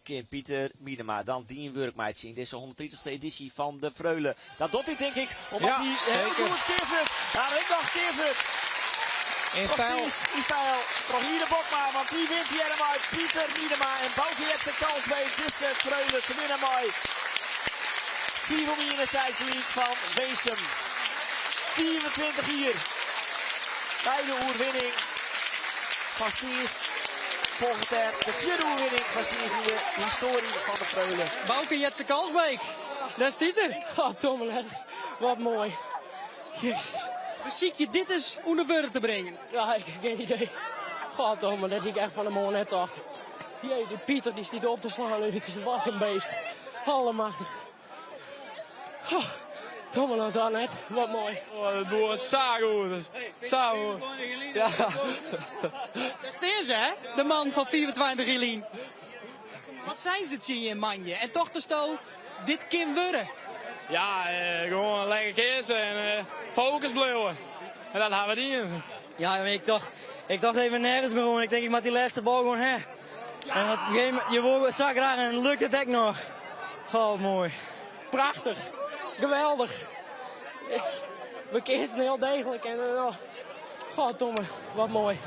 Kin Pieter Miedema dan dien wurk meitsje yn dizze 130ste edysje fan de Freule? Dat docht hy tink ik, omdat Ja, hy heel zeker. goed keatst wurdt. Daar rint noch keatst wurdt. In Troch stijl. Stiens, yn styl, troch Iede Bokma, want dy wint hjir mei Pieter Miedema en Bauke Jetze Kalsbeek. Dizze Freule, se winne mei 5 om 1 en 6 gelyk fan Winsum. 25 jier nei de oerwinning fan Stiens folget der de fjirde oerwinning fan Stiens yn de histoarje fan de Freule. Bauke Jetze Kalsbeek, dêr stiet er. Oh, domme Wat moai. Jezus. Besykje dit ris ûnder wurden te bringen. Ja, ik heb geen idee. Goddomme, dat hie ik echt fan 'e moarn net tocht. Jee, die Pieter die stiet op te slaan. Het is wat in beest. Allemachtig. Oh, domme nou dan net. Wat moai. Oh, dat doe sa goed. Sa goed. Ja. Dêr stean se, hè? De man fan 25 jier lyn. Wat seinen se tsjin je moandei? En tochtest, dit kin wurde? Ja, gewoan lekker keatse en focus bliuwe. En dat ha we dien. Ja, ik tocht even nergens mear oan. Ik tink, ik moat dy lêste bal gewoan ha. En op in gegeven momint, je wol sa graach en lukt it ek noch. Goh, moai. Prachtich. Geweldich. We keatsen hiel deeglik en oh, goddomme, wat moai.